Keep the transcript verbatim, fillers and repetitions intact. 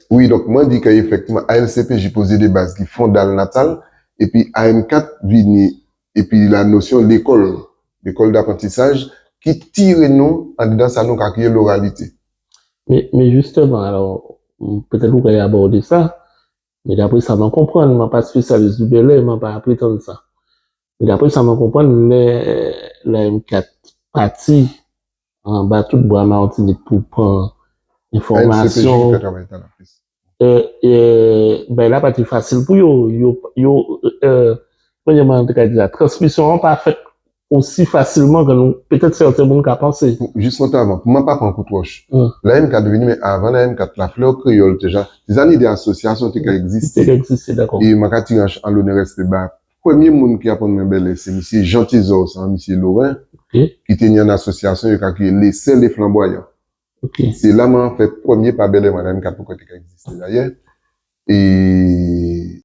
Wi, donk, mwen di ke éfektivman, A L C P J pozé dé baz ki fondal-natal, épi A M kat vini, épi la nosion lékol, lékol d'apprentissage, ki tiré nou andidan sa nou ka kriyé loralité. Mé, mé jisteman, alò, pétet ou ka abòdé sa, mé dapré sa mwen konprann, mwen pa espésialis di bèlè, mwen pa prétann sa. Mé dapré sa mwen konprann, lè, lè A M kat pati anba tout bwa Matinik pou pran enfòmasion, euh, euh, ben, la pa té fasil pou yo. Yo, yo, euh, kouman mwen té ka di sa, transmision-an pa fet osi fasilman ke nou, pétet sèten moun ka pansé. Jis mwen té avan, pou mwen pa pran kout woch. Lè A M kat vini, mé avan Lè A M kat, Laflè Kréyol té ja, té ja ni dé asosiasion té ka egzisté. Té ka egzisté, dakò. É mwen ka tiré an, an lonè, respé ba prèmié moun ki aprann mwen bèlè, sé misié Jean Tizor, sé an misié Loren, ki té ni an asosiasion yo ka kriyé Lésè Lé Flanbwayan. Sé la mwen fè prèmié pa bèlè mwen, Lè A M kat poko té ka egzisté dayè. É